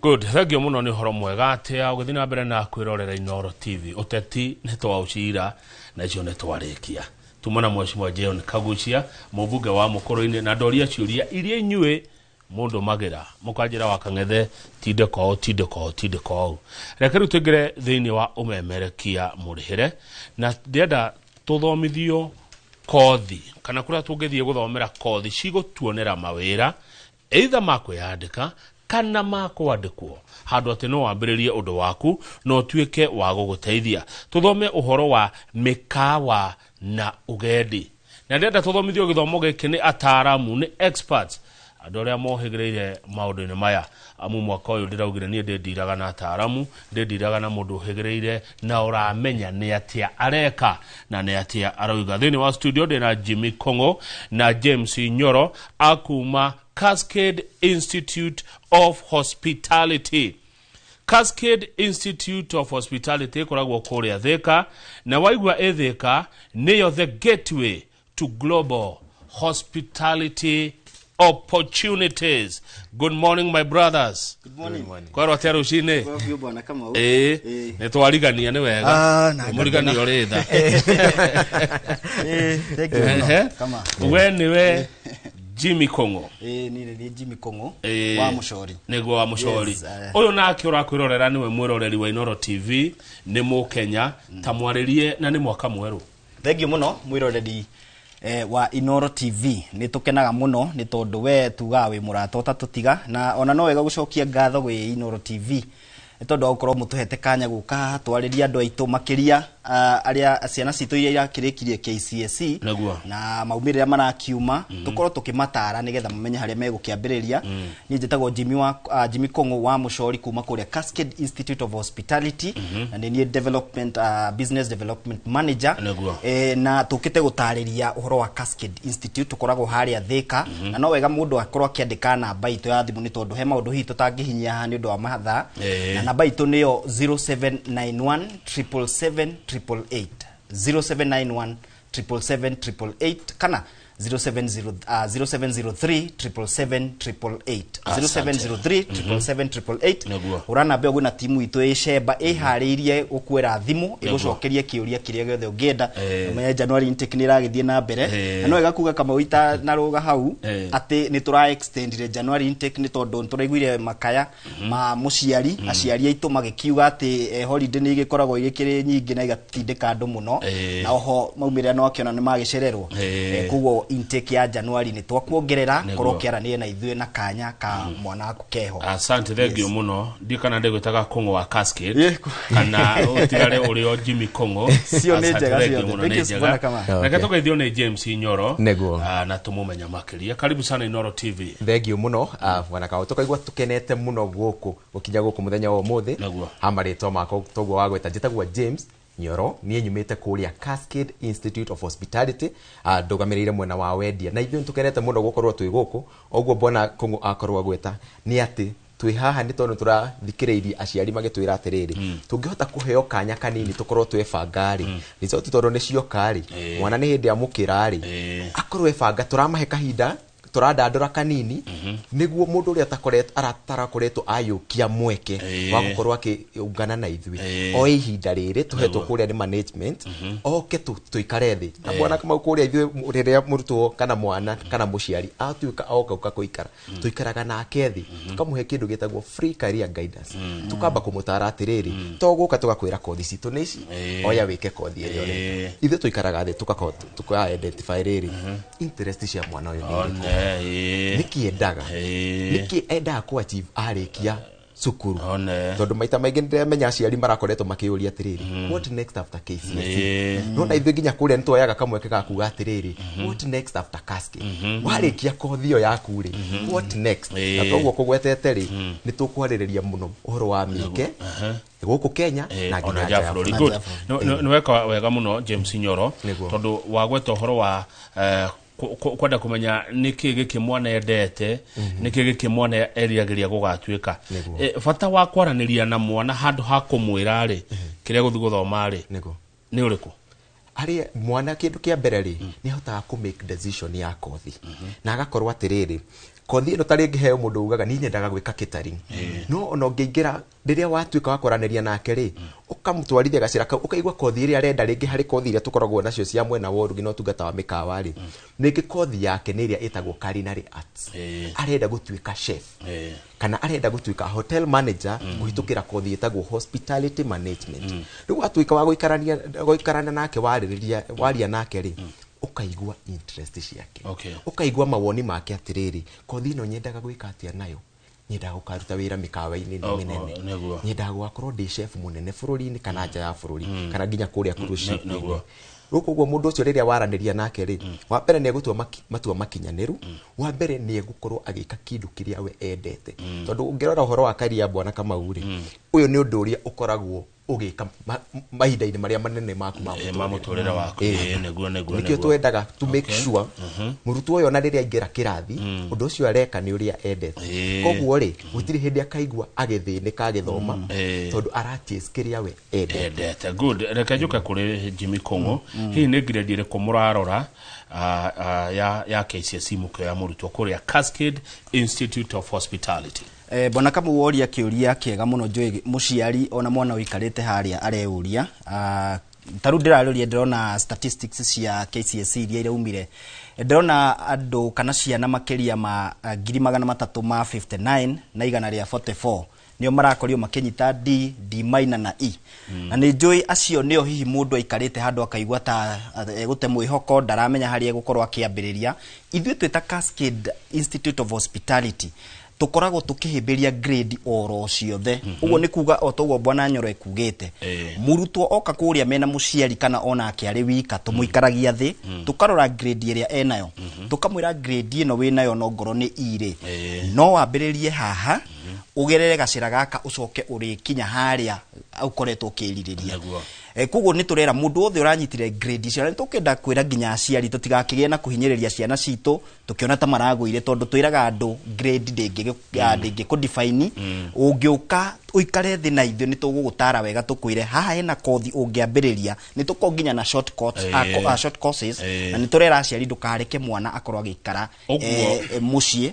Good, thank you mũno, nĩ ũhoro mwega atĩa ũgĩthiĩ na mbere na kwĩrorera Inooro TV. Ũteti nĩ twaũcira na icio nĩ twarĩkia. Tuma na Mheshimiwa John Kagucia, mũmbunge wa Mũkũrũ-inĩ, na ndoria ciũria iria inyuĩ mũndũmagĩra mũkanjĩra wa Kang'ethe tinde koo tinde koo tinde koo. Reke rĩu tũingĩre thĩinĩ wa ũmemerekia mũrĩhĩre, na ndĩrenda tũthomithio kothi kana kũrĩa tũngĩthiĩ gũthomera kothi cigũtuonera mawĩra, either ma kwĩyandĩka kana ma kwandĩkwo, handũ atĩ no wambĩrĩrie ũndũ waku na ũtuĩke wa gũgũteithia. Tũthome ũhoro wa mĩkawa na ũgendi, na ndĩrenda tũthomithio gĩthomo gĩkĩ nĩ ataaramu, nĩ experts, andũ arĩa mohĩgĩrĩire maũndũ-inĩ maya, amu mwaka ũyũ ndĩraugire niĩ ndĩndiraga na ataaramu, ndĩndiraga na mũndũ ũhĩgĩrĩire na ũramenya nĩ atĩa areka na nĩ atĩa arauga. Thĩinĩ wa studio ndĩna Jimmy Kong'o na James Nyoro akuma Cascade Institute of Hospitality. Cascade Institute of Hospitality ĩkoragwo kũrĩa Thĩka, na waigua ĩ Thĩka nĩyo the gateway to global hospitality opportunities. Good morning, my brothers. Good morning. Kwerwo atĩa rũcinĩ? Kwa biũ, bwana Kamau. Ĩĩ. Ĩĩ. Nĩ twarigania, nĩ wega. Ah, na mũrigani ũrĩ tha. Ĩĩ, thank you mũno. Ehe. Kama. We nĩwe Jimmy Kong'o? Ĩĩ, niĩ nĩ Jimmy Kong'o Ĩĩ. wa Mũcori. Nĩguo, wa Mũcori. Yes, eh. Ũyũ nake ũrakwĩrorera nĩwe mwĩroreri wa Inooro TV, nĩ Mũkenya, ta mwarĩrie, na nĩ mwaka mwerũ. Thank you mũno, mwĩroreri wa Inooro TV. Nĩ tũkenaga mũno nĩ tondũ we tugaga wĩ mũrata ũtatũtiga, na ona no wega gũcokia ngatho gwĩ Inooro TV nĩ tondũ wa gũkorwo mũtũhete kanya gũka haha twarĩria andũ aitũ, makĩria arĩa ciana citũ iria irakĩrĩkirie KCSE na maumĩrĩra marakiuma, tũkorwo tũkĩmatara nĩgetha mamenye harĩa megũkĩambĩrĩria. Niĩ njĩtagwo Jimmy wa Jimmy Kong'o wa Mũcori kuma kũrĩa Cascade Institute of Hospitality, na nĩ niĩ development business development manager. Na tũkĩte gũtarĩria ũhoro wa Cascade Institute. Tũkoragwo harĩa Thĩka, na no wega mũndũ akorwo akĩandĩka namba itũ ya thimũ nĩ tondũ he maũndũ hihi tũtangĩhinyia haha nĩ ũndũ wa mathaa. Na namba itũ nĩyo 0791 777 888, 0791 777 888, kana 070, 0703 777 888, 0703 777 888. Hũra namba ĩyo, gwĩna timu itũ ĩ cemba ĩharĩirie gũkwĩra thimũ ĩgũcokerie kĩũria kĩrĩa gĩothe ũngĩenda. Ũmenye January intake nĩ ĩragĩthiĩ na mbere, na no wega kuga Kamau itanarũga hau atĩ nĩ tũra extendire January intake nĩ tondũ nĩ tũraiguire makaya ma mũciari, aciari aitũ magĩkiuga atĩ holiday nĩ igĩkoragwo igĩkĩrĩ nyingĩ na igatindĩka andũ mũno, na oho maumĩrĩra no akĩona nĩ magĩcererwo. Koguo intake ya January nĩ twakuongerera. Korwo ũkĩaranĩria na ithuĩ na kanya ka mwana waku keho. Asante, thank you mũno. Ndiũ kana ndĩgwĩtaga Kong'o wa Cascade kana ũtigare ũrĩ o Jimmy Kong'o. Cio nĩ Asante, njega thank you ciothe. mũno, Thank nĩ you, njega. Bwana Kamau. Reke tũgeithio nĩ James Nyoro. Na tũmũmenya makĩria. Karibu sana Inooro TV. Thank you mũno, bwana Kamau. Tũkaigua tũkenete mũno gũkũ gũkinya gũkũ mũthenya wa ũmũthĩ. Ha marĩtwa makwa, toguo wagweta, njĩtagwo James Nyoro, niĩ nyumĩte kũrĩa Cascade Institute of Hospitality, ndũgamĩrĩire mwena wa wendia, na ithuĩ nĩtũkenete mũno gũkorwo twĩ gũkũ. Ũguo bwana Kũng'ũ akorwo agweta nĩ atĩ twĩ haha nĩ tondũ tũrathikĩrĩirie aciari magĩtwĩra atĩrĩrĩ, tũngĩhota kũheo kanya kanini tũkorwo twebanga rĩ, result tondũ nĩ cioka rĩ, mwana nĩ hĩndĩ amũkĩra rĩ, akorwo ebanga. Tũramahe kahinda, tũrandandũra kanini nĩguo mũndũ ũrĩa atarakoretwo ayũkia mweke wa gũkorwo akĩungana na ithuĩ o ihinda rĩrĩ tũhetwo kũrĩa nĩ management oke tũikare thĩ na bwana Kamau kũrĩa ithuĩ. Rĩrĩa mũrutwo kana mwana kana mũciari atuĩka oka ũka kũikara, tũikaraga nake thĩ, tũkamũhe kĩndũ gĩtagwo free career guidance, tukamba kũmũtara atĩrĩrĩ, to gũka tũgakwĩra kothi citũ nĩ ici, oya wĩke kothi ĩrĩa ũrenda. Ithuĩ tũikaraga thĩ tũgakorwo tũka identify rĩrĩ, interest cia mwana ũyũ nĩ irĩkũ, One, ĩĩ. nĩkĩ endaga, nĩkĩ endaga kũ achieve arĩkia cukuru, One. tondũ maita maingĩ nĩndĩramenya aciari marakoretwo makĩũria atĩrĩrĩ, "What next after KCSE?" No na ithuĩ nginya kũrĩa nĩtuoyaga kamweke ga kuga atĩrĩrĩ, "What next after Cascade? Warĩkia kothi ĩyo yaku rĩ, what next?" Na toguo kũgwetete rĩ, nĩ tũkwarĩrĩria mũno ũhoro wa mĩeke gũkũ Kenya na ona nginya nja nja ya bũrũri. bũrũri. Good. Nĩ weka wega mũno, James Nyoro, tondũ wagweta ũhoro wa kwenda kũmenya nĩkĩ gĩkĩ mwana endete, nĩkĩ gĩkĩ mwana eriragĩria gũgatuĩka. Bata wa kwaranĩria na mwana handũ ha kũmwĩra rĩ kĩrĩa gũthiĩ gũthoma rĩ nĩ ũrĩkũ? Harĩ mwana, kĩndũ kĩa mbere rĩ, nĩ ahotaga kũ make decision ya kothi na agakorwo atĩrĩrĩ, Kothi ĩno ta rĩngĩ heo mũndũ ugaga niĩ nyendaga gwĩka catering, no ona ũngĩingĩra rĩrĩa watuĩka wa kwaranĩria nake rĩ, ũkamũtwarithia gacĩra kau, ũkaigua kothi ĩrĩa arenda. Rĩngĩ harĩ kothi iria tũkoragwo nacio cia mwena wa ũrugi na ũtungata wa mĩkawa rĩ, rĩngĩ kothi yake nĩ ĩrĩa ĩtagwo culinary arts. Arenda gũtuĩka chef kana arenda gũtuĩka hotel manager kũhĩtũkĩra kothi ĩtagwo hospitality management. Rĩu watuĩka wa gũikarania gũikarana nake, warĩrĩria, waria nake rĩ, ũkaigua interest ciake, ũkaigua mawoni make, atĩrĩrĩ, kothi ĩno nyendaga gwĩka atĩa nayo? Nyendaga gũkaruta wĩra mĩkawa-inĩ ĩno mĩnene. Nyendaga gũgakorwo ndĩ chef mũnene bũrũri-inĩ kana nja ya bũrũri kana nginya kũrĩa cruise ship-inĩ. Rĩu koguo mũndũ ũcio rĩrĩa waranĩria nake rĩ, wa mbere nĩ egũtua matua makinyanĩru, wa mbere nĩ egũkorwo agĩka kĩndũ kĩrĩa we endete, tondũ ũngĩrora ũhoro wa career, bwana Kamau rĩ, ũyũ nĩ ũndũ ũrĩa ũkoragwo ũgĩka mahinda-inĩ marĩa manene maku ma ma mũtũrĩre waku. Nĩguo. Nĩkĩo twendaga to make sure mũrutwo ũyũ ona rĩrĩa aingĩra kĩrathi, ũndũ ũcio areka nĩ ũrĩa endete. Koguo rĩ, gũtirĩ hĩndĩ akaigua agĩthĩnĩka agĩthoma, tondũ ara chase kĩrĩa we endete. Endete. Good. Reke njũke kũrĩ Jimmy Kũng'ũ. Hihi nĩ grade ĩrĩkũ mũrarora ya KCSE mũkĩoya mũrutwo kũrĩa Cascade Institute of Hospitality? Bwana Kamau, woria kĩũria kĩega mũno. Njũĩ mũciari ona mwana ũikarĩte harĩa areuria. Ta rĩu ndĩrarũria, ndĩrona statistics cia KCSE iria iraumire, ndĩrona andũ kana ciana makĩria ma 359,144 nĩo marakorirwo makĩnyita D, D minor na E. Na nĩ njũĩ acio nĩo hihi mũndũ aikarĩte handũ akaigua ta egũte mwĩhoko, ndaramenya harĩa egũkorwo akĩambĩrĩria. Ithuĩ twĩ ta Cascade Institute of Hospitality tũkoragwo tũkĩhĩmbĩria grade oro ciothe. Ũguo nĩ kuga, o toguo bwana Nyoro ekugĩte, mũrutwo oka kũrĩa mena mũciari kana onake arĩ wika, tũmũikaragia thĩ, tũkarora grade ĩrĩa enayo, tũkamwĩra grade ĩno wĩnayo no ngorwo nĩ E rĩ, no wambĩrĩrie haha, ũgerere gacĩra gaka, ũcoke ũrĩkinya harĩa ũkoretwo ũkĩrirĩria. Koguo nĩ tũrera mũndũ wothe ũranyitire grade icio, na nĩ tũkenda kwĩra nginya aciari tũtigakĩgĩe na kũhinyĩrĩria ciana citũ tũkĩona ta maragũire, tondũ twĩraga andũ grade ndĩngĩkũ define. Ũngĩũka ũikare thĩ na ithuĩ, nĩ tũgũgũtara wega, tũkwĩre haha hena kothi ũngĩambĩrĩria. Nĩ tũkorwo nginya na short course, short courses. Na nĩ tũrera aciari ndũkareke mwana akorwo agĩikara mũciĩ.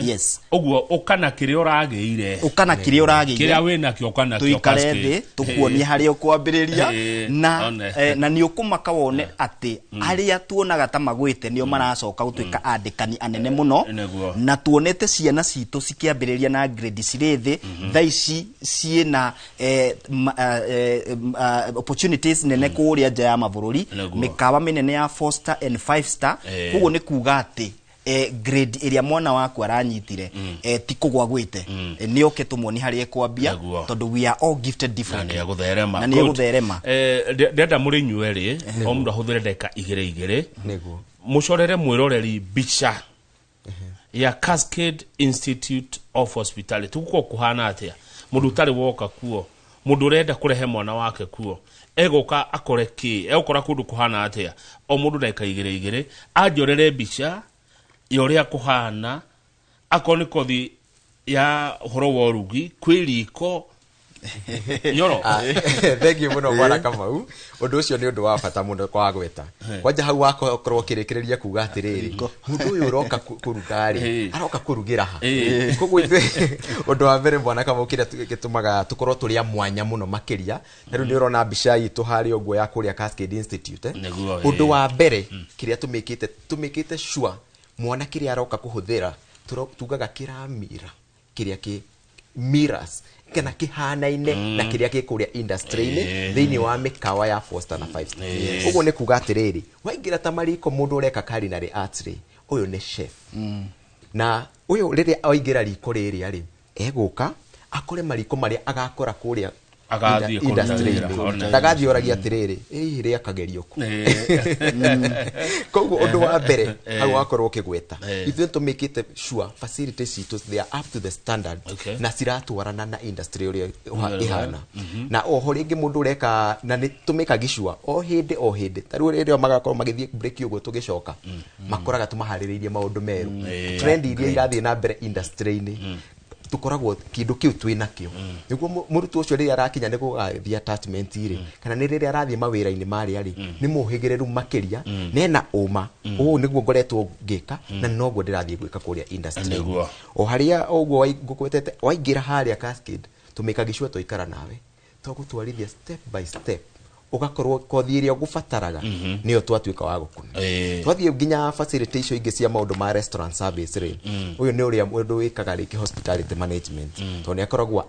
Yes. Ũguo ũkana kĩrĩa ũragĩire. Ũkana kĩrĩa ũragĩire. Kĩrĩa wĩnakĩo, ũkana kĩo. Tũikare Cascade. thĩ, tũkuonie harĩa ũkwambĩrĩria na One. na nĩ ũkũmaka wone atĩ arĩa tuonaga ta magwĩte nĩo maracoka gũtuĩka andĩkani anene mũno. Na tuonete ciana citũ cikĩambĩrĩria na grade cirĩ thĩ, thaa ici ciĩna opportunities nene kũrĩa nja ya mabũrũri, mĩkawa mĩnene ya 4 star and 5 star. Koguo nĩ kuga atĩ grade ĩrĩa mwana waku aranyitire ti kũgwa gwĩte, nĩ oke tũmuonie harĩa ekwambia, tondũ we are all gifted Na differently. nĩ egũtherema. Na nĩ Good. egũtherema. Ndĩrenda mũrĩ inyuĩ erĩ, o mũndũ ahũthĩre ndagĩka igĩrĩ igĩrĩ, mũcorere mwĩroreri mbica ya Cascade Institute of Hospitality. Gũkorwo kũhana atĩa? Mũndũ ũtarĩ woka kuo, mũndũ ũrenda kũrehe mwana wake kuo, egũka akore kĩ? Egũkora kũndũ kũhana atĩa? O mũndũ ndagĩka igĩrĩ igĩrĩ anjorere mbica ya ũrĩa kũhana, akorwo nĩ kothi ya ũhoro wa ũrugi, kwĩ riko? Nyoro. Thank you mũno, bwana Kamau. Ũndũ ũcio nĩ ũndũ wa bata mũno kwa gweta. Kwanja hau wakorwo ũkĩrĩkĩrĩria kuga atĩrĩrĩ, mũndũ ũyũ ũroka kũruga rĩ, aroka kũrugĩra ha? Koguo ithuĩ, ũndũ wa mbere, bwana Kamau, kĩrĩa gĩtũmaga tũkorwo tũrĩ a mwanya mũno makĩria, na rĩu nĩ ũrona mbica itũ harĩa ũguo ya kũrĩa Cascade Institute, eh? Ũndũ wa mbere kĩrĩa tũmĩkĩte sure mwana kĩrĩa aroka kũhũthĩra, tugaga kĩramira kĩrĩa kĩ mirrors kana kĩhanaine na kĩrĩa gĩ kũrĩa industry-inĩ thĩinĩ wa mĩkawa ya 4 star na 5 star. Ũguo nĩ kuga atĩrĩrĩ, waingĩra ta mariko, mũndũ ũreka culinary arts rĩ, ũyũ nĩ chef, na ũyũ rĩrĩa aingĩra riko rĩrĩa rĩ, egũka akore mariko marĩa agakora kũrĩa Agathiĩ kũruta industry-inĩ. wĩra, one. Ndagathiĩ oragia atĩrĩrĩ, ĩ rĩakagĩrio kũ? Koguo ũndũ wa mbere hau wakorwo ũkĩgweta, ithuĩ tũmĩkĩte sure facilities citũ, they are up to the standard na ciratwarana na industry ũrĩa ĩhana. Na oho rĩngĩ mũndũ ũreka na nĩ tũmĩkagi sure o hĩndĩ o hĩndĩ, ta rĩu rĩrĩa magakorwo magĩthiĩ break ũguo, tũgĩcoka makoraga tũmaharĩrĩirie maũndũ merũ, trend iria irathiĩ na mbere industry-inĩ. Tũkoragwo kĩndũ kĩu twĩ nakĩo nĩguo mũrutwo ũcio rĩrĩa arakinya nĩ gũgathiĩ attachment rĩ, kana nĩ rĩrĩa arathiĩ mawĩra-inĩ marĩa rĩ, nĩ mũhĩgĩrĩru makĩria nena ũma ũũ nĩguo ngoretwo ngĩka na noguo ndĩrathiĩ gwĩka kũrĩa industry. O harĩa ũguo ngũkwetete waingĩra harĩa Cascade, tũmĩkaga sure twaikara nawe, twagũtwarithia step by step, ugakorwo kothi ĩrĩa ũgũbataraga nĩyo twatuĩka wa gũkũne. Twathiĩ nginya facility icio ingĩ cia maũndũ ma restaurant service rĩ, ũyũ nĩ ũrĩa mũndũ wĩkaga rĩngĩ hospitality management, tondũ nĩ akoragwo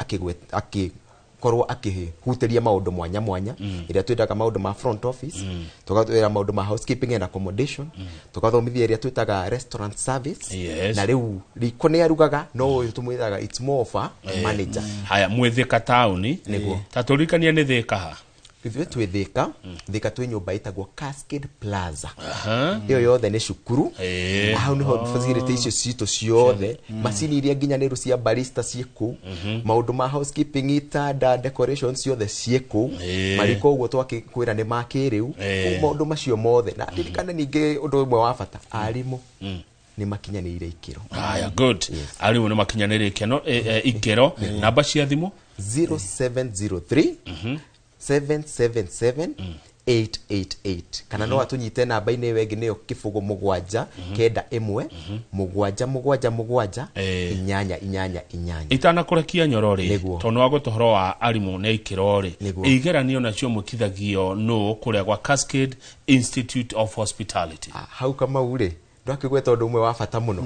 akĩkorwo akĩhutĩria maũndũ mwanya mwanya, ĩrĩa twĩtaga maũndũ ma front office, tũgatwĩra maũndũ ma housekeeping and accommodation, tũgathomithia ĩrĩa twĩtaga restaurant service. Na rĩu riko nĩ arugaga, no ũyũ tũmwĩtaga it's more of a manager. Haya, mwĩ Thika taũni? Nĩguo. Ta tũririkanie nĩ Thika ha? Ithuĩ twĩ Thika. Thika twĩ nyũmba ĩtagwo Cascade Plaza. Ĩyo yothe nĩ cukuru. Hau nĩho facility icio citũ ciothe, macini iria nginyanĩru cia barista ciĩ kũu, maũndũ ma housekeeping, itanda, decoration ciothe ciĩ kũu. Mariko ũguo twakĩkwĩra nĩ ma kĩrĩu. Maũndũ macio mothe, na ndirikane ningĩ ũndũ ũmwe wa bata, arimũ nĩ makinyanĩire ikĩro. Haya, good. Arimũ nĩ makinyanĩire ikeno ikĩro. Namba cia thimũ? 0703 777 888, kana no atũnyite namba-inĩ ĩyo ĩngĩ, nĩyo 0 7 9 1 7 7 7 8 8 8. Itanakũrekia Nyoro rĩ, Nĩguo. tondũ wagweta ũhoro wa arimũ nĩ ikĩro rĩ, Nĩguo. igeranio nacio mwĩkithagio nũ kũrĩa gwa Cascade Institute of Hospitality? Ah, hau Kamau rĩ, ndwakĩgweta ũndũ ũmwe wa bata mũno,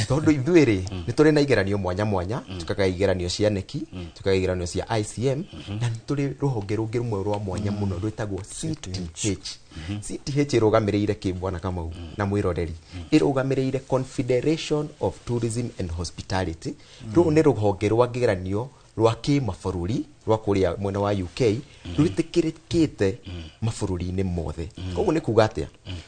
tondũ ithuĩ rĩ, nĩ tũrĩ na igeranio mwanya mwanya. Tukaga igeranio cia neki, tukaga igeranio cia ICM, na nĩ tũrĩ rũhonge rũngĩ rũmwe rwa mwanya mũno rwĩtagwo CTH. CTH ĩrũgamĩrĩire kĩ, bwana Kamau na mwĩroreri? Ĩrũgamĩrĩire Confederation of Tourism and Hospitality. Rũu nĩ rũhonge rwa ngeranio rwa kĩmabũrũri rwa kũrĩa mwena wa UK, rwĩtĩkĩrĩkĩte mabũrũri-inĩ mothe. Koguo nĩ kuga atĩa?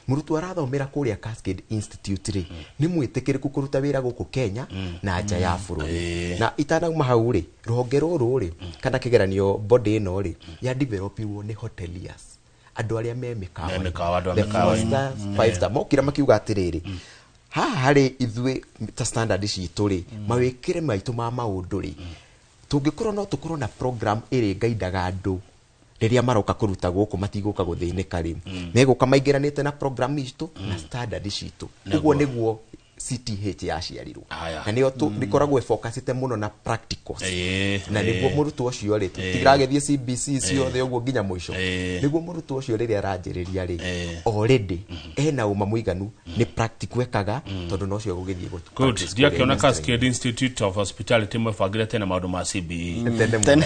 Mũrutwo arathomera kũrĩa Cascade Institute rĩ, nĩ mwĩtĩkĩrĩku kũruta wĩra gũkũ Kenya na nja ya bũrũri. Na itanauma hau rĩ, rũhonge rũrũ rĩ, kana kĩgeranio body ĩno rĩ, ya developirwo nĩ hoteliers, andũ arĩa me mĩkawa. Me mĩkawa, andũ a The mĩkawa. four stars, five star, mokire makiuga atĩrĩrĩ, haha harĩ ithuĩ ta standard citũ rĩ, mawĩkĩre maitũ ma maũndũ rĩ, tũngĩkorwo no tũkorwo na program ĩrĩ ngaindaga andũ rĩrĩa maroka kũruta gũkũ matigũka gũthĩnĩka rĩ, megũka maingĩranĩte na program citũ na standard citũ. Ũguo nĩguo CTH yaciarirwo. Na nĩyo ĩkoragwo ĩfocusĩte mũno na practicals, na nĩguo mũrutwo ũcio rĩ, tũtiragĩthiĩ CBC ciothe ũguo nginya mũico, nĩguo mũrutwo ũcio rĩrĩa aranjĩrĩria rĩ, already ena ũma mũiganu nĩ practical ekaga, tondũ nocio gũgĩthiĩ Good. practice kũrĩa Ndiakĩona industry. Cascade Institute of Hospitality mwebangire tene maũndũ ma CBE. Tene mũno.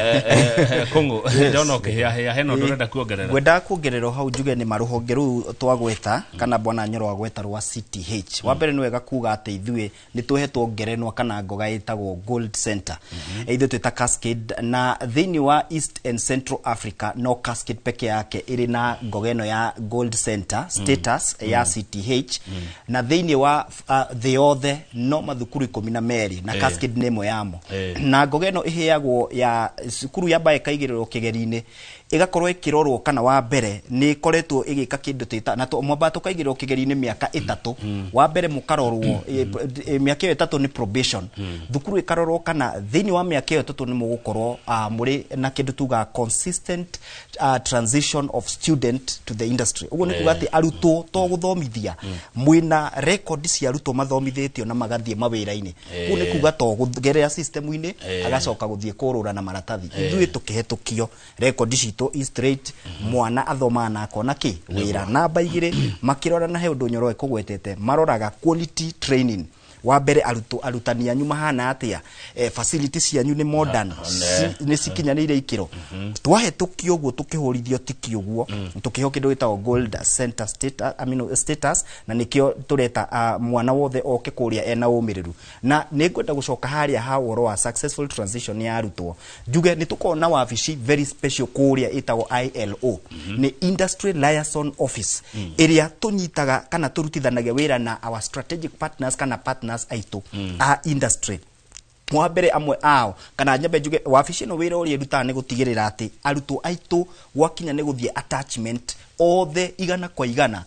Kũngũ ndona ũkĩhĩahĩa, hena ũndũ ũrenda kuongerera? Ngwendaga kuongerera o hau njuge nĩ marũhonge rũu twagweta, kana bwana Nyoro agweta rwa CTH. Wa mbere nĩ wega kuga atĩ ithuĩ nĩ tũhetwo ngerenwa kana ngoga ĩtagwo Gold Center, ithuĩ twĩta Cascade, na thĩinĩ wa East and Central Africa no Cascade peke yake ĩrĩ na ngoga ĩno ya Gold Center status ya CTH, na thĩinĩ wa thĩ yothe no mathukuru 12 na Cascade nĩ ĩmwe yamo. Na ngoga ĩno ĩheagwo ya cukuru yamba ĩkaigĩrĩrwo kĩgeri-inĩ, ĩgakorwo ĩkĩrorwo kana wa mbere nĩ ĩkoretwo ĩgĩka kĩndũ twĩta na mwamba tũkaigĩrĩrwo kĩgeri-inĩ mĩaka 3. Wa mbere mũkarorwo mĩaka ĩyo 3 nĩ probation. Thukuru ĩkarorwo kana thĩinĩ wa mĩaka ĩyo 3 nĩ mũgũkorwo mũrĩ na kĩndũ tugaga consistent transition of student to the industry. Ũguo nĩ kuga atĩ arutwo to gũthomithia, mwĩna record cia arutwo mathomithĩtio na magathiĩ mawĩra-inĩ. Ũguo nĩ kuga to kũgerera system-inĩ agacoka gũthiĩ kũrũra na maratathi. Ithuĩ tũkĩhetũkio record citũ i straight, mwana athomaga na akona kĩ wĩra. Namba 2 makĩrora, na he ũndũ Nyoro ekũgwetete, maroraga quality training. Wa mbere arutwo, arutani anyu mahana atĩa, facility cianyu nĩ modern, nĩ cikinyanĩire ikĩro. Twahetũkio ũguo, tũkĩhũrithio tiki ũguo, tũkĩheo kĩndũ gĩtagwo Gold Center status, I mean, status, na nĩkĩo tũreta mwana wothe oke kũrĩa ena ũmĩrĩru. Na nĩ ngwenda gũcoka harĩa ha ũhoro wa successful transition ya arutwo, njuge nĩ tũkoragwo na wabici very special kũrĩa ĩtagwo ILO, nĩ Industry Liaison Office, ĩrĩa tũnyitaga kana tũrutithanagia wĩra na our strategic partners kana partners aitũ a industry. Wa mbere amwe ao, kana nyambe njuge wabici ĩno wĩra ũrĩa ĩrutaga nĩ gũtigĩrĩra atĩ arutwo aitũ gwakinya nĩ gũthiĩ attachment Othe 100%.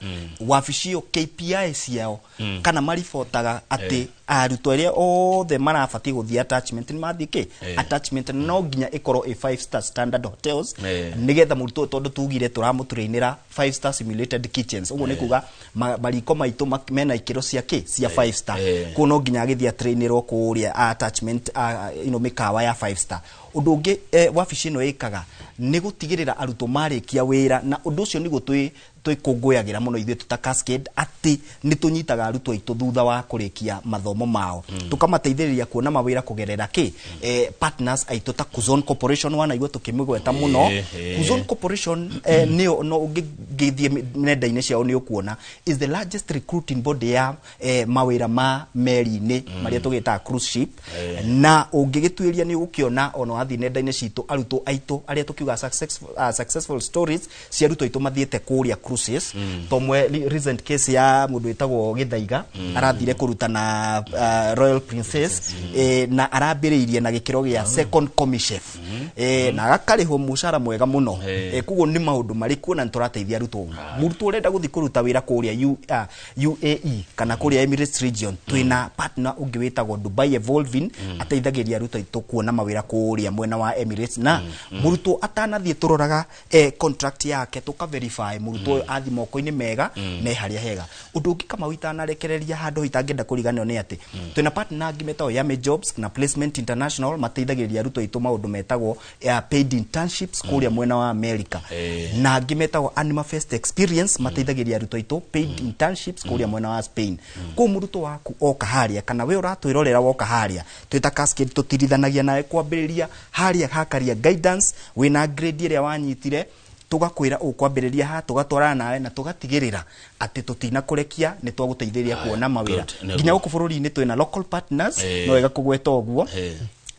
Wabici ĩyo KPI ciao kana maribotaga atĩ arutwo arĩa othe marabatiĩ gũthiĩ attachment nĩ mathiĩ kĩ attachment, na no nginya ĩkorwo ĩ 5 star standard hotels, nĩgetha mũrutwo ũyũ, tondũ tugire tũramũtrainĩra 5 star simulated kitchens, ũguo nĩ kuga mariko maitũ mena ikĩro cia kĩ cia 5 star. Kũu no nginya agĩthiĩ atrainĩrwo kũrĩa attachment mĩkawa ya 5 star. Ũndũ ũngĩ wabici ĩno ĩkaga nĩ gũtigĩrĩra arutwo marĩkia wĩra, na ũndũ ũcio nĩguo twĩkũngũyagĩra mũno ithuĩ tũta Cascade, atĩ nĩ tũnyitaga arutwo aitũ thutha wa kũrĩkia mathomo mao, tũkamateithĩrĩria kuona mawĩra kũgerera kĩ partners aitũ ta Kuzon Corporation. Wanaigua tũkĩmĩgweta mũno. Kuzon Corporation nĩyo no ũngĩthiĩ nenda-inĩ ciao nĩ ũkuona is the largest recruiting body ya mawĩra ma meri-inĩ marĩa tũgĩtaga cruise ship. Na ũngĩgĩtuĩria nĩ ũgũkĩona ona wathiĩ nenda-inĩ citũ arutwo aitũ arĩa tũkiuga successful stories cia arutwo aitũ mathiĩte kũrĩa cruises. Tomwe recent case ya mũndũ wĩtagwo Gĩthaiga, arathire kũruta na Royal Princess, na arambĩrĩirie na gĩkĩro gĩa second commis chef, na agakarĩhwo mũcara mwega mũno. Koguo nĩ maũndũ marĩ kuo na nĩ tũrateithia arutwo. Mũrutwo ũrenda gũthiĩ kũruta wĩra kũrĩa UAE kana kũrĩa Emirates region, twĩna partner ũngĩ wĩtagwo Dubai Evolving, ateithagĩria arutwo aitũ kuona mawĩra kũrĩa mwena wa Emirates. Na mũrutwo atanathiĩ tũroraga contract yake, tũka verify mũrutwo ũyũ athi moko-inĩ mega me harĩa hega. Ũndũ ũngĩ Kamau itanarekereria handũ itangĩenda kũriganĩrwo nĩ atĩ twĩna partner angĩ metagwo Yame Jobs na Placement International, mateithagĩrĩria arutwo aitũ maũndũ metagwo paid internships kũrĩa mwena wa America, na angĩ metagwo Anima Fest Experience, mateithagĩrĩria arutwo aitũ paid internships kũrĩa mwena wa Spain. Kũu mũrutwo waku oka harĩa kana we ũratwĩrorera woka harĩa twĩta Cascade, tũtirithanagia nawe kwambĩrĩria harĩa hakaria guidance wĩna grade ĩrĩa wanyitire, tugakwĩra ũkwambĩrĩria ha, tũgatwarana nawe na tũgatigĩrĩra atĩ tũtinakũrekia, nĩ twagũteithĩrĩria kuona mawĩra. Good. Nginya gũkũ bũrũri-inĩ twĩna local partners, no wega kũgweta ũguo,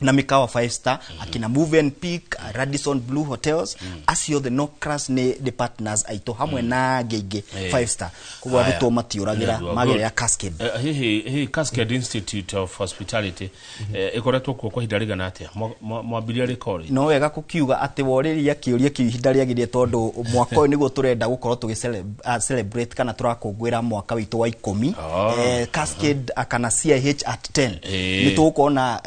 na mikawa 5 star, akina Movenpick, Radisson Blue Hotels, acio othe no class nĩ the partners aitũ hamwe na angĩ aingĩ 5 star. Koguo Haya. arutwo matiũragĩra Nĩguo, magerera good. Cascade. Hihi Cascade Institute of Hospitality ĩkoretwo kuo kwa ihinda rĩigana atĩa? Mwambirie rĩ kori? No wega kukiuga atĩ worĩria kĩũria kĩu ihinda rĩagĩrĩire, tondũ mwaka ũyũ nĩguo tũrenda gũkorwo tũgĩ celebrate kana tũrakũngũĩra mwaka witũ wa 10, Cascade kana CIH at 10. Nĩ tũgũkorwo na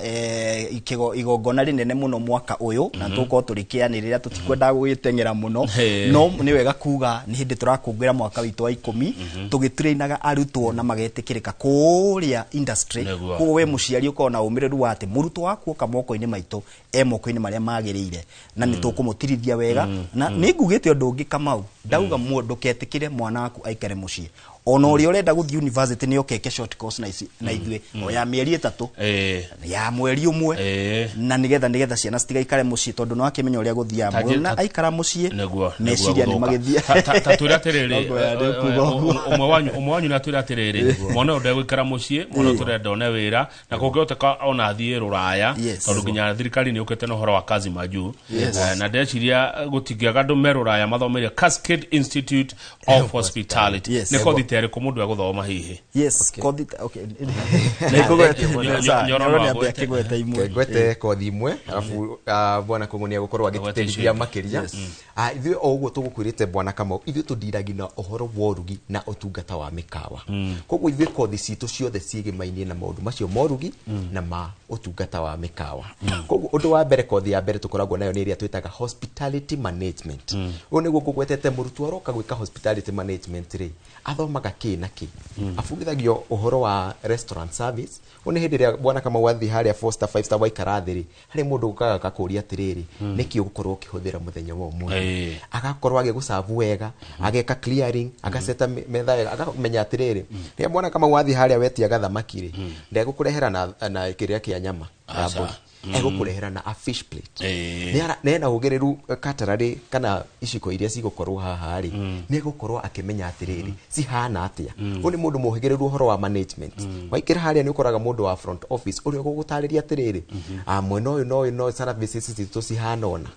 igongona rĩnene mũno mwaka ũyũ na tũgũkorwo tũrĩkĩanĩrĩra, tũtikwendaga gũgĩteng'era mũno. No nĩ wega kuga nĩ hĩndĩ tũrakũngũĩra mwaka witũ wa 10 tũgĩtrainaga arutwo na magetĩkĩrĩka kũrĩa industry. Koguo we mũciari ũkorwo na ũmĩrĩru wa atĩ mũrutwo waku oka moko-inĩ maitũ e moko-inĩ marĩa magĩrĩire na nĩ tũkũmũtirithia wega. Na nĩ ngugĩte ũndũ ũngĩ Kamau, ndauga ndũketĩkĩre mwana waku aikare mũciĩ. Ona ũrĩa ũrenda gũthiĩ university nĩ okeke short course na ici na ithuĩ o ya mĩeri 3, ya mweri 1, na nĩgetha ciana citigaikare mũciĩ, tondũ no akĩmenya ũrĩa gũthiaga mwana aikara mũciĩ, meciria nĩ gũthũka. magĩthiĩ. Ta twĩre atĩrĩrĩ, No ngwĩra nĩ kuga ũguo. ũmwe wanyu nĩ atwĩre atĩrĩrĩ, mwana ũyũ ndegũikara mũciĩ, mwana ũyũ tũrenda one wĩra na kũngĩhoteka ona athiĩ rũraya, tondũ nginya thirikari nĩ yũkĩte na ũhoro wa kazi majuu. Na ndeciria gũtingĩaga andũ me rũraya mathomeire Cascade Institute of Hospitality. Nĩ kothi ta ĩrĩkũ mũndũ egũthoma hihi? Yes, kothi, okay. Nyoro Nyoro no nĩ ambe agwete. akĩgweta imwe. Ngwete kothi imwe, arabu bwana Kũng'ũ nĩ egũkorwo Agwete agĩtũteithia icio ingĩ. makĩria. Ithuĩ o ũguo tũgũkwĩrĩte bwana Kamau, ithuĩ tũndiragia na ũhoro wa ũrugi na ũtungata wa mĩkawa. Koguo ithuĩ kothi citũ ciothe ciĩgĩmainie na maũndũ macio ma ũrugi na ma ũtungata wa mĩkawa. Koguo ũndũ wa mbere, kothi ya mbere tũkoragwo nayo nĩ ĩrĩa twĩtaga hospitality management. Ũyũ nĩguo ngũgwetete. Mũrutwo aroka gwĩka hospitality management rĩ, athomaga kĩ na kĩ? Abundithagio ũhoro wa restaurant service. Ũyũ nĩ hĩndĩ ĩrĩa bwana Kamau wathiĩ harĩa 4 star, 5 star, waikara thĩ rĩ, harĩ mũndũ ũkaga agakũria atĩrĩrĩ, nĩkĩ ũgũkorwo ũkĩhũthĩra mũthenya wa ũmũthĩ? Agakorwo agĩgũcabu wega, ageka clearing, agaceta metha wega, akamenya atĩrĩrĩ, rĩrĩa bwana Kamau wathiĩ harĩa wetia gathamaki rĩ, ndegũkũrehera na kĩrĩa kĩa nyama ya Aca. mbũri, egũkũrehera na a fish plate. Nĩ ena ũgĩrĩru katararĩ kana iciko iria cigũkorwo haha rĩ, nĩ egũkorwo akĩmenya atĩrĩrĩ cihana atĩa. Ũyũ nĩ mũndũ mũhĩgĩrĩru ũhoro wa management. Waingĩra harĩa nĩ ũkoraga mũndũ wa front office ũrĩa ũgũgũtarĩria atĩrĩrĩ, mwena ũyũ na ũyũ no services citũ cihana ũna.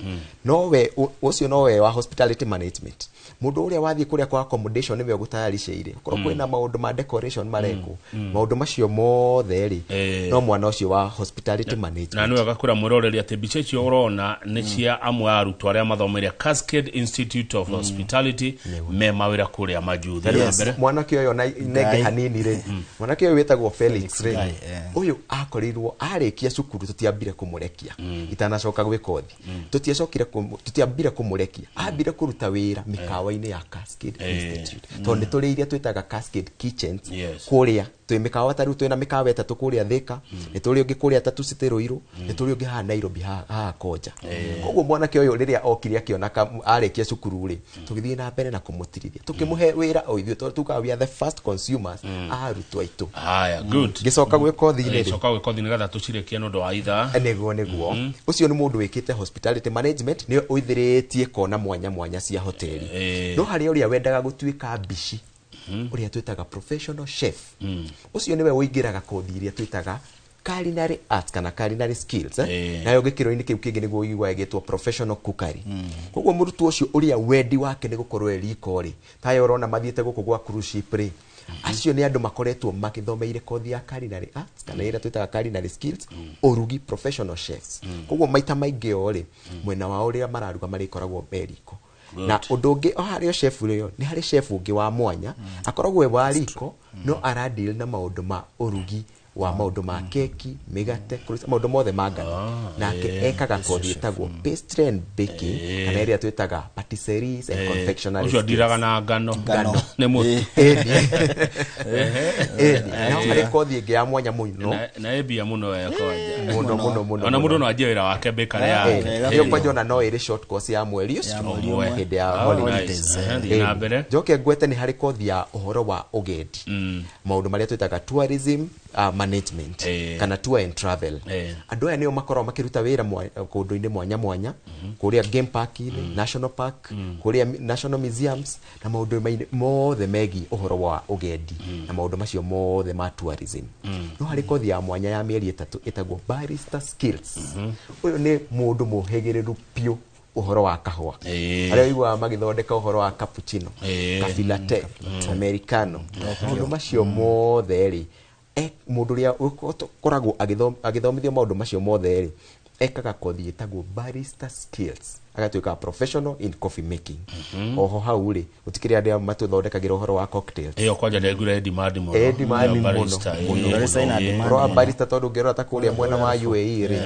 Nowe ũcio nowe wa hospitality management. Mũndũ ũrĩa wathiĩ kũrĩa kwa accommodation nĩwe ũgũtayaricĩire okorwo kwĩna maũndũ ma decoration marekwo, maũndũ macio mothe rĩ, no mwana ũcio wa hospitality management. Na Na nĩ wega kwĩra mwĩroreri atĩ mbica icio ũrona nĩ cia amwe a arutwo arĩa mathomeire Cascade Institute of Hospitality me mawĩra kũrĩa majuu. Thiĩ na mbere. Mwanake ũyũ na nenge hanini rĩ, mwanake ũyũ wĩtagwo Felix rĩ, ũyũ akorirwo arĩkia cukuru tũtiambire kũmũrekia itanacoka gwĩ kothi, tũtiacokire tũtiambire kũmũrekia, ambire kũruta wĩra mĩkawa-inĩ ya Cascade Institute, tondũ nĩ tũrĩ iria twĩtaga Cascade Kitchens. Kũrĩa twĩ mĩkawa, ta rĩu twĩna mĩkawa 3 kũrĩa Thika, nĩ tũrĩ ũngĩ kũrĩa Tatu City Ruiru, nĩ tũrĩ ũngĩ haha Nairobi haha Koja. Koguo mwanake ũyũ rĩrĩa okire akĩona arĩkia cukuru rĩ, tũgĩthiĩ na mbere na kũmũtirithia, tũkĩmũhe wĩra o ithuĩ, tondũ tugaga we are the first consumers a arutwo aitũ. Haya, good. Ngĩcoka gwĩ kothi-inĩ rĩ, Coka gwĩ kothi nĩgetha tũcirĩkie nĩ ũndũ wa ithaa. Nĩguo ũcio nĩ mũndũ wĩkĩte hospitality management, nĩ ũithĩrĩtie kona mwanya mwanya cia hoteli. No harĩ ũrĩa wendaga gũtuĩka mbici, ũrĩa twĩtaga professional chef, ũcio nĩwe ũingĩraga kothi iria twĩtaga culinary arts kana culinary skills, Nayo gĩkĩro-inĩ kĩu kĩngĩ nĩguo ũiguaga ĩgĩtwo professional cookery. Koguo mũrutwo ũcio ũrĩa wendi wake nĩ gũkorwo e riko rĩ, tayo ũrona mathiĩte gũkũ gwa cruise ship rĩ, acio nĩ andũ makoretwo magĩthomeire kothi ya culinary arts kana ĩrĩa twĩtaga culinary skills, ũrugi, professional chefs. Koguo maita maingĩ o rĩ, mwena wao rĩrĩa mararuga marĩkoragwo me riko. Na ũndũ ũngĩ o harĩ o chef rĩo, nĩ harĩ chef ũngĩ wa mwanya akoragwo e wa riko, no aradeal na maũndũ ma ũrugi wa maũndũ ma keki, mĩgate, maũndũ mothe ma ngano. Nake ekaga kothi ĩtagwo pastry and baking kana ĩrĩa twĩtaga patisseries and confectionery Ũcio skills. ndiraga na ngano. Ngano. Nĩ mũtu. Ĩni. No harĩ kothi ĩngĩ ya mwanya mũno. Na ĩmbia mũno we kwanja. Mũno mũno mũno. Ona mũndũ no anjie wĩra wake bakery yake. Wega. Ĩyo kwanja ona no ĩrĩ short course ya mweri ũcio Ũmwe. hĩndĩ ya holidays. Nice. Thiĩ na mbere. Njoke ngwete nĩ harĩ kothi ya ũhoro wa ũgendi, maũndũ marĩa twĩtaga tourism management kana tour and travel. Andũ aya nĩo makoragwo makĩruta wĩra kũndũ-inĩ mwanya mwanya, kũrĩa game park-inĩ, national park, kũrĩa national museums na maũndũ mothe megiĩ ũhoro wa ũgendi na maũndũ macio mothe ma tourism. No harĩ kothi ya mwanya ya mĩeri 3 ĩtagwo barista skills. Ũyũ nĩ mũndũ mũhĩgĩrĩru biũ ũhoro wa kahũa, arĩa ũiguaga magĩthondeka ũhoro wa cappuccino, cafe latte, americano, maũndũ macio mothe rĩ, mũndũ ũrĩa ũkoragwo agĩthomithio maũndũ macio mothe rĩ, ekaga kothi ĩtagwo barista skills, agatuĩka professional in coffee making. Oho hau rĩ, gũtikĩrĩ andũ matũthondekagĩra ũhoro wa cocktails. Ĩyo kwanja ndaiguire demand mũno. Ĩ demand mũno, Barista, mũno. Barista ina demand. Ũhoro wa barista, tondũ ũngĩrora ta kũrĩa mwena wa UAE rĩ,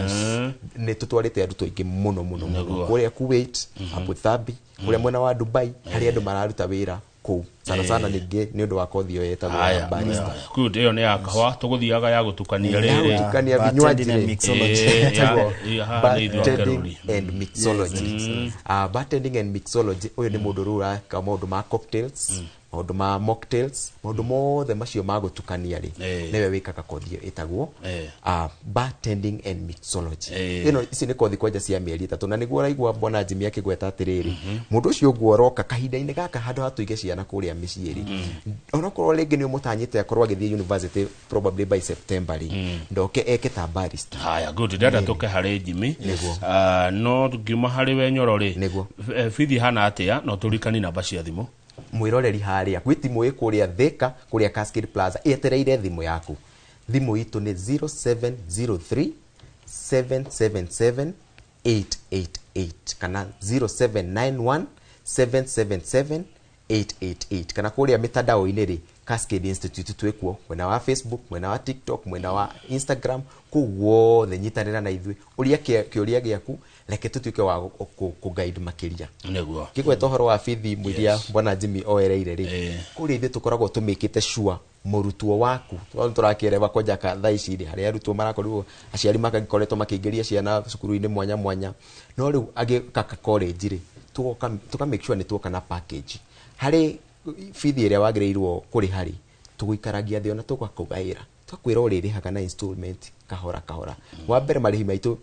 nĩ tũtwarĩte arutwo aingĩ mũno mũno mũno kũrĩa Kuwait, Abu Dhabi, kũrĩa mwena wa Dubai, harĩa andũ mararuta wĩra kũu sana sana ningĩ nĩ ũndũ wa kothi ĩyo ĩtagwo ya barista. Good, ĩyo nĩ ya kahũa. Tũgũthiaga ya gũtukania rĩrĩ. Gũtukania vinywaji rĩ, ĩtagwo bartending and mixology. Bartending and mixology, ũyũ nĩ mũndũ rĩu ũreka maũndũ ma cocktails, maũndũ ma mocktails, maũndũ mothe macio ma gũtukania rĩ, nĩwe wĩkaga kothi ĩyo ĩtagwo bartending and mixology. Ĩno ici nĩ kothi kwanja cia mĩeri 3, na nĩguo ũraigua bwana Jimmy akĩgweta atĩrĩrĩ, mũndũ ũcio ũguo ũroka kahinda-inĩ gaka, handũ ha tũige ciana kũrĩa mĩciĩ rĩ, onokorwo rĩngĩ nĩ ũmũtanyĩte akorwo agĩthiĩ university probably by September rĩ, ndoke eke ta barista. Haya, good. Ndĩrenda tũke harĩ Jimmy. No ngiuma harĩ we Nyoro rĩ, bithi hana atĩa? No tũrikani namba cia thimũ. Mwĩroreri harĩa gwĩ timũ ĩ kũrĩa Thika, kũrĩa Cascade Plaza, ĩetereire thimũ yaku. Thimũ itũ nĩ 0703 777 888 kana 0791 777 888, kana kũrĩa mĩtandao-inĩ rĩ, Cascade Institute twĩkuo mwena wa Facebook, mwena wa TikTok, mwena wa Instagram, kũu guothe nyitanĩra na ithuĩ, ũria kĩũria gĩaku, reke tũtuĩke wa kũ guide makĩria. Nĩguo. Ngĩgweta ũhoro wa bithi mũiria bwana Jimmy oereire rĩ, kũrĩa ithuĩ tũkoragwo tũmĩkĩte sure mũrutwo waku, tondũ tũrakĩreba kwanja ka thaa ici rĩ, harĩa arutwo marakorirwo aciari magĩkoretwo makĩingĩria ciana cukuru-inĩ mwanya mwanya, no rĩu agĩka college rĩ, tũka make sure nĩ tuoka na package harĩ bithi ĩrĩa wagĩrĩirwo kũrĩha rĩ, tũgũikaragia thĩ ona tũgakũgaĩra, tũgakwĩra ũrĩrĩhaga na installment kahora kahora. Wa mbere marĩhi maitũ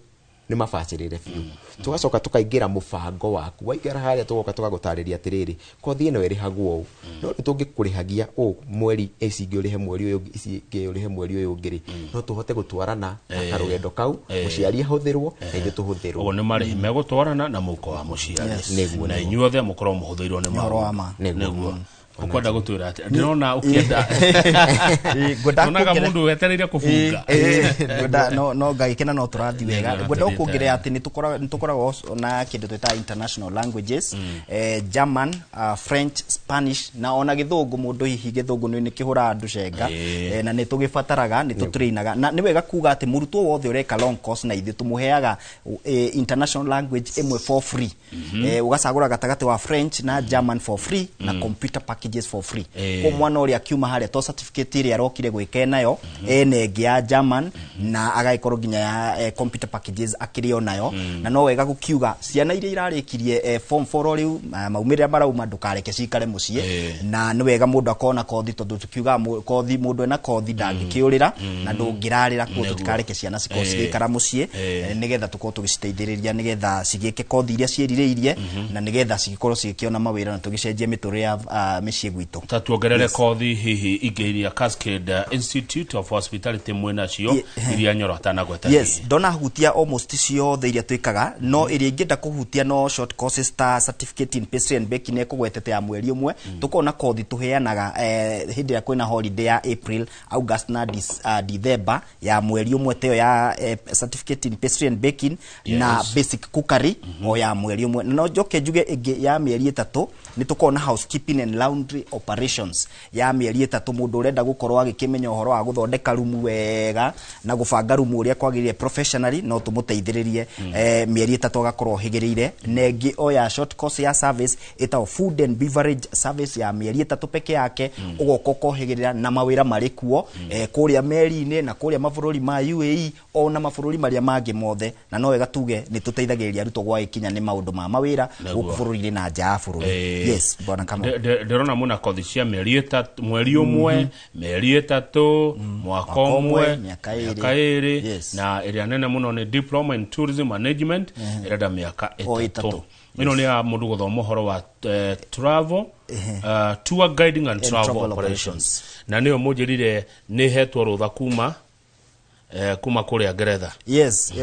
nĩ mabacĩrĩre biũ, tũgacoka tũkaingĩra mũbango waku, waingĩra harĩa tũgoka tũgagũtarĩria atĩrĩrĩ, kothi ĩno ĩrĩhagwo ũũ, no rĩu tũngĩkũrĩhagia ũũ mweri, ici ingĩ ũrĩhe mweri ũyũ, ici ingĩ ũrĩhe mweri ũyũ ũngĩ rĩ, no tũhote gũtwarana na karũgendo kau, mũciari ahũthĩrwo na ithuĩ tũhũthĩrwo. Ũguo nĩ marĩhi megũtwarana na mũhuko wa mũciari. Nĩguo, Na inyuothe mũkorwo mũhũthĩirwo nĩ Ũhoro wa ma. Nĩguo. Ukwenda gutwira atia? Ndirona ukienda. Ngwenda Onaga mundu wetereire kubunga. Ngwenda no ngagikena no turathi wega. Ngwenda kuongerera ati ni tukoragwo na kindu twita international languages, German, French, Spanish na ona githungu. Mundu hihi githungu ni kihura andu cenga, na ni tugibataraga, ni tutrainaga, na ni wega kuga ati murutwo wothe ureka long course na ithuĩ tumuheaga international language imwe for free. Ugacagura gatagati wa French na German for free na computer packages for free. Ko mwana ũrĩa akiuma harĩa to certificate ĩrĩa arokire gwĩka nayo ene ĩngĩ ya German na agagĩkorwo nginya ya computer packages akĩrĩ o nayo. Na no wega gũkiuga ciana iria irarĩkirie form 4 rĩu maumĩrĩra marauma, ndũkareke cikare mũciĩ. Na nĩ wega mũndũ akorwo na kothi, tondũ tukiuga kothi, mũndũ ena kothi ndangĩkĩũrĩra na ndũngĩrarĩra. Kuo tũtikareke ciana cikorwo cigĩikara mũciĩ, nĩgetha tũkorwo tũgĩciteithĩrĩria nĩgetha cigĩke kothi iria ciĩrirĩirie na nĩgetha cigĩkorwo cigĩkĩona mawĩra na tũgĩcenjie mĩtũrĩre ya mĩciĩ gwitũ. Ta tuongerere kothi hihi ingĩ iria Cascade Institute of Hospitality mwĩnacio iria Nyoro atanagweta. Yes, ndonahutia almost ciothe iria twĩkaga, no ĩrĩa ingĩenda kũhutia no short courses ta certificate in pastry and baking ĩkũgwetete ya mweri ũmwe. Tũkorwo na kothi tũheanaga hĩndĩ ĩrĩa kwĩna holiday ya April, August na December ya mweri ũmwe, teyo ya certificate in pastry and baking na basic cookery o ya mweri ũmwe. Na no njoke njuge ĩngĩ ya mĩeri 3, nĩ tũkorwo na housekeeping and laundry operations ya mĩeri 3. Mũndũ ũrenda gũkorwo agĩkĩmenya ũhoro wa gũthondeka rumu wega na gũbanga rumu ũrĩa kwagĩrĩire professionally, no tũmũteithĩrĩrie mĩeri 3 agakorwo ohĩgĩrĩire. Na ĩngĩ o ya short course ya service ĩtagwo food and beverage service ya mĩeri 3 peke yake, ũgoka ũkohĩgĩrĩra na mawĩra marĩ kuo kũrĩa meri-inĩ na kũrĩa mabũrũri ma UAE ona mabũrũri marĩa mangĩ mothe. Na no wega tuge nĩ tũteithagĩrĩria arutwo gwagĩkinya nĩ maũndũ ma mawĩra gũkũ bũrũri-inĩ na nja ya bũrũri. Yes, bwana Kamau. Ndĩrona mwĩna kothi cia mĩeri 3, mweri ũmwe, mĩeri 3, mwaka ũmwe, mĩaka 2. Mĩaka 2. Na ĩrĩa nene mũno nĩ diploma in tourism management, ĩrenda mĩaka O 3. 3. Ĩno nĩ ya mũndũ gũthoma ũhoro wa travel, tour guiding and travel travel operations, na nĩyo mũnjĩrire nĩ hetwo rũtha kuma kũrĩa Ngeretha. Yes,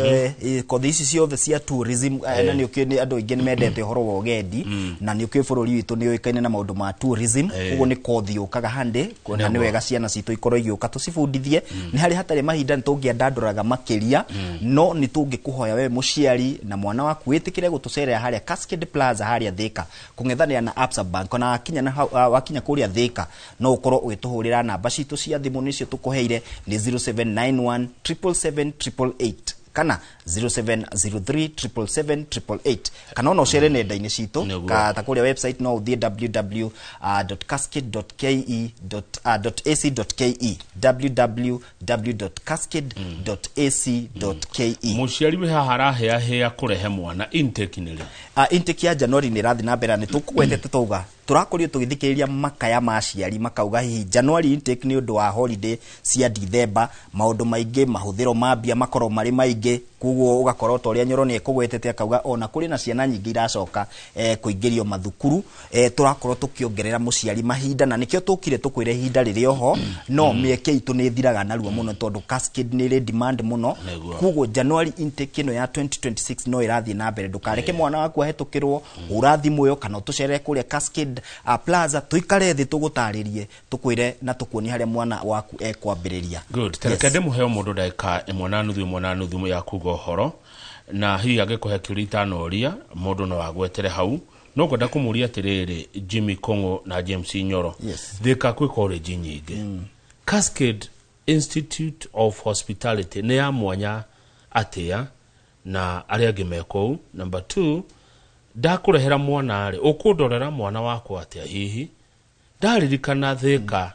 kothi ici ciothe cia tourism, na nĩ ũkĩũĩ nĩ andũ aingĩ nĩ mendete ũhoro wa ũgendi, na nĩ ũkĩũĩ bũrũri witũ nĩ ũĩkaine na maũndũ ma tourism. Ũguo nĩ kothi yũkaga hande, na nĩ wega ciana citũ ikorwo igĩũka tũcibundithie. Nĩ harĩ hatarĩ mahinda nĩ tũngĩandandũraga makĩria, no nĩ tũngĩkũhoya we mũciari na mwana waku wĩtĩkĩre gũtũcerera harĩa Cascade Plaza harĩa Thika kũng'ethanĩra na Absa Bank. Na wakinya na wakinya kũrĩa Thika no ũkorwo ũgĩtũhũrĩra namba citũ cia thimũ, nĩcio tũkũheire, nĩ 0791 777 888 kana 0703 777 888, kana ona ũcere nenda-inĩ citũ ta kũrĩa website no ũthiĩ www.cascade.ke.ac.ke, www.cascade.ac.ke. Mũciari wĩ haha arahĩahĩa kũrehe mwana, intake nĩ rĩ? Intake ya January nĩ ĩrathiĩ na mbere, na nĩ tũkũgwetete twauga tũrakorirwo tũgĩthikĩrĩria makaya ma aciari makauga hihi January intake nĩ ũndũ wa holiday cia December, maũndũ maingĩ, mahũthĩro ma mbia makorwo marĩ maingĩ, koguo ũgakorwo ta ũrĩa Nyoro nĩ ekũgwetete akauga ona kũrĩ na ciana nyingĩ iracoka kũingĩrio mathukuru, tũrakorwo tũkĩongerera mũciari mahinda, na nĩkĩo tũkire tũkwĩre ihinda rĩrĩ oho. No mĩeke itũ nĩ ĩthiraga narua mũno tondũ Cascade nĩ ĩrĩ demand mũno. Koguo January intake ĩno ya 2026 no ĩrathiĩ na mbere. Ndũkareke mwana waku ahĩtũkĩrwo, hũra thimũ ĩyo kana ũtũcerere kũrĩa Cascade Plaza, tũikare thĩ tũgũtarĩrie, tũkwĩre na tũkuonie harĩa mwana waku ekwambĩrĩria. Good. Tereke ndĩmũhe o mũndũ ndagĩka 1.5, 1.5 ya kuga ũhoro, na hihi angĩkũhe kĩũria itanoria mũndũ no agwetere hau. No ngwenda kũmũria atĩrĩrĩ, Jimmy Kong'o na James Nyoro, Thika kwĩ college nyingĩ, Cascade Institute of Hospitality nĩ ya mwanya atĩa na arĩa angĩ me kũu? Number 2, ndakũrehera mwana rĩ, ũkũndorera mwana wakwa atĩa? Hihi ndaririkana Thika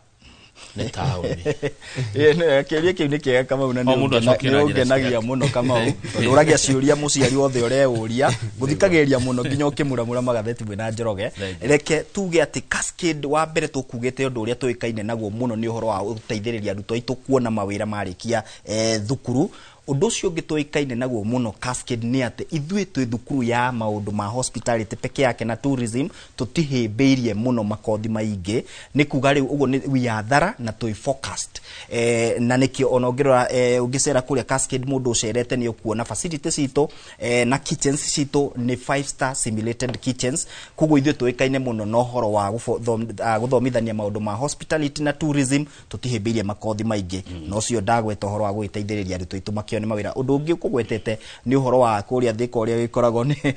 nĩ taũni. Kĩũria kĩu nĩ kĩega, Kamau, na O mũndũ acokie na nĩ njĩra ũngenagia ciake. mũno, Kamau, tondũ ũragia ciũria mũciari wothe ũreũria. Ngũthikagĩrĩria mũno nginya ũkĩmuramura magatheti mwĩna Njoroge. Thank you. Reke tuge atĩ Cascade, wa mbere tũkugĩte ũndũ ũrĩa tũĩkaine naguo mũno nĩ ũhoro wa gũteithĩrĩria arutwo aitũ kuona mawĩra marĩkia thukuru. Ũndũ ũcio ũngĩ tũĩkaine naguo mũno Cascade nĩ atĩ ithuĩ twĩ thukuru ya maũndũ ma hospitality peke yake na tourism, tũtihĩmbĩirie mũno makothi maingĩ. Nĩ kuga rĩu ũguo nĩ we are thorough na twĩ focused, na nĩkĩo ona ũngĩrora, ũngĩcera kũrĩa Cascade, mũndũ ũcerete nĩ ũkuona facility citũ, na kitchens citũ nĩ 5 star simulated kitchens. Koguo ithuĩ tũĩkaine mũno na ũhoro wa gũthomithania maũndũ ma hospitality na tourism, tũtihĩmbĩirie makothi maingĩ. Na ũcio ndagweta ũhoro wa gũgĩteithĩrĩria arutwo aitũ makĩone mawĩra. Ũndũ ũngĩ ũkũgwetete nĩ ũhoro wa kũrĩa Thĩka, ũrĩa gĩkoragwo nĩ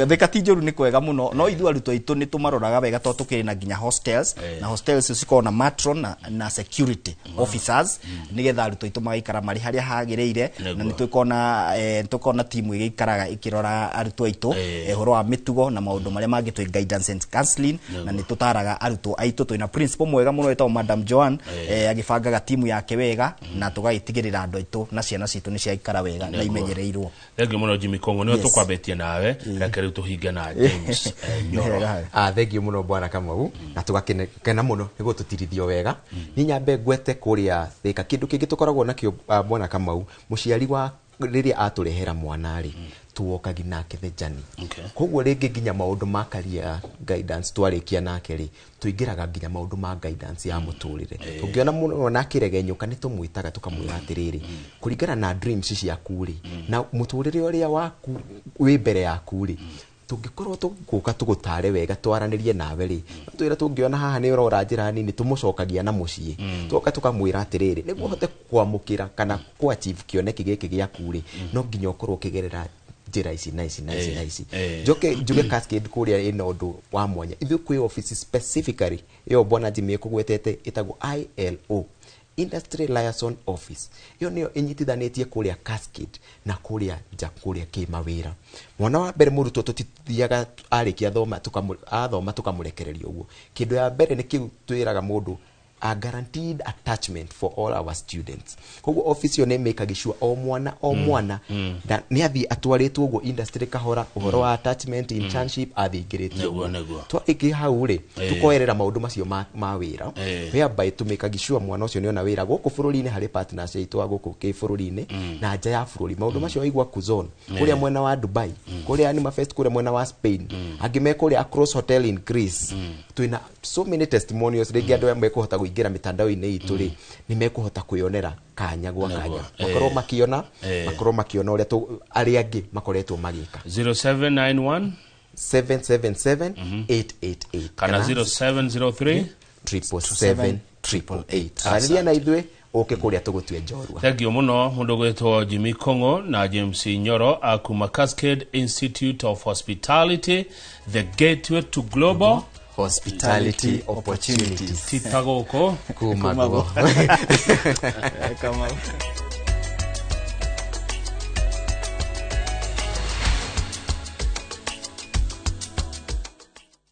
Thĩka ti njũru, nĩ kwega mũno, no ithuĩ arutwo aitũ nĩ tũmaroraga wega tondũ tũkĩrĩ na nginya hostels, na hostels icio cikoragwo na matron na security officers, nĩgetha arutwo aitũ magaikara marĩ harĩa hagĩrĩire. Na nĩ tũkoragwo na tũkoragwo na timu ĩgĩikaraga ĩkĩrora arutwo aitũ, ũhoro wa mĩtugo na maũndũ marĩa mangĩ, twĩ guidance and counseling, na nĩ tũtaraga arutwo aitũ. Twĩna principal mwega mũno wĩtagwo Madam Joan, agĩbangaga timu yake wega na tũgagĩtigĩrĩra andũ aitũ na ciana citũ nĩ ciaikara wega na imenyereirwo. Thengiũ mũno, Jimmy Kongo, nĩwe tũkwambĩtie nawe, reke rĩu tũhinge na James Nyoro. Wega. Thengiũ mũno, bwana Kamau, na tũgakena mũno nĩguo tũtirithio wega. Niĩ nyambe ngwete kũrĩa Thĩka kĩndũ kĩngĩ tũkoragwo nakĩo, bwana Kamau, mũciari wa rĩrĩa atũrehera mwana rĩ, tuwokagi nake the journey. Koguo rĩngĩ nginya maũndũ ma career guidance twarĩkia nake rĩ, tũingĩraga nginya maũndũ ma guidance ya mũtũrĩre. Tũngĩona mwana akĩregenyũka, nĩ tũmwĩtaga tũkamwĩra atĩrĩrĩ, kũringana na dreams ciaku rĩ, na mũtũrĩre ũrĩa waku wĩ mbere yaku rĩ, tũngĩkorwo tũgũka tũgũtare wega, twaranĩrie nawe rĩ, twĩra tũngĩona haha nĩ ũrora njĩra nini, tũmũcokagia na mũciĩ, tũgoka tũkamwĩra atĩrĩrĩ, nĩguo ũhote kwamũkĩra kana kũ achieve kĩoneki gĩkĩ gĩaku rĩ, no nginya ũkorwo ũkĩgerera njĩra ici na ici na ici na ici. Njoke njuge Cascade kũrĩa ĩna ũndũ wa mwanya. Ithuĩ kwĩ office specifically ĩyo bwana Jimmy ĩkũgwetete, ĩtagwo ILO, Industry Liaison Office. Ĩyo nĩyo ĩnyitithanĩtie kũrĩa Cascade na kũrĩa nja, kũrĩa kĩmawĩra. Mwana wa mbere, mũrutwo tũtithiaga arĩkia thoma athoma tũkamũrekereria ũguo. Kĩndũ ya mbere nĩ kĩu twĩraga mũndũ, a guaranteed attachment for all our students. Koguo office ĩyo nĩ ĩmĩkaga sure o mwana o mwana na nĩ athiĩ atwarĩtwo ũguo industry kahora, ũhoro wa attachment, internship, athiĩ aingĩrĩtio ũguo. Twarĩkia hau rĩ, tũkoerera maũndũ macio ma wĩra, whereby tũmĩkaga sure mwana ũcio nĩona wĩra gũkũ bũrũri-inĩ harĩ partners aitũ a gũkũ kĩbũrũri-inĩ na nja ya bũrũri. Maũndũ macio waigua Kuzon kũrĩa mwena wa Dubai, kũrĩa Anima Fest kũrĩa mwena wa Spain, angĩ me kũrĩa Across Hotel in Greece. Twĩna so many testimonials. Rĩngĩ andũ aya mekũhota kũingĩra mĩtandao-inĩ itũ rĩ, nĩ mekũhota kwĩyonera kanya gwa kanya, makorwo makĩona makorwo makĩona ũrĩa arĩa angĩ makoretwo magĩka. 0791 777 888 kana 0703 777 888. Aranĩria na ithuĩ, ũke kũrĩa tũgũtue njorua. Thengiũ mũno, mũndũ gwĩtwo Jimmy Kongo na James Nyoro akuma Cascade Institute of Hospitality, the gateway to global hospitality opportunities. Tita gũkũ kuma guo. Kamau.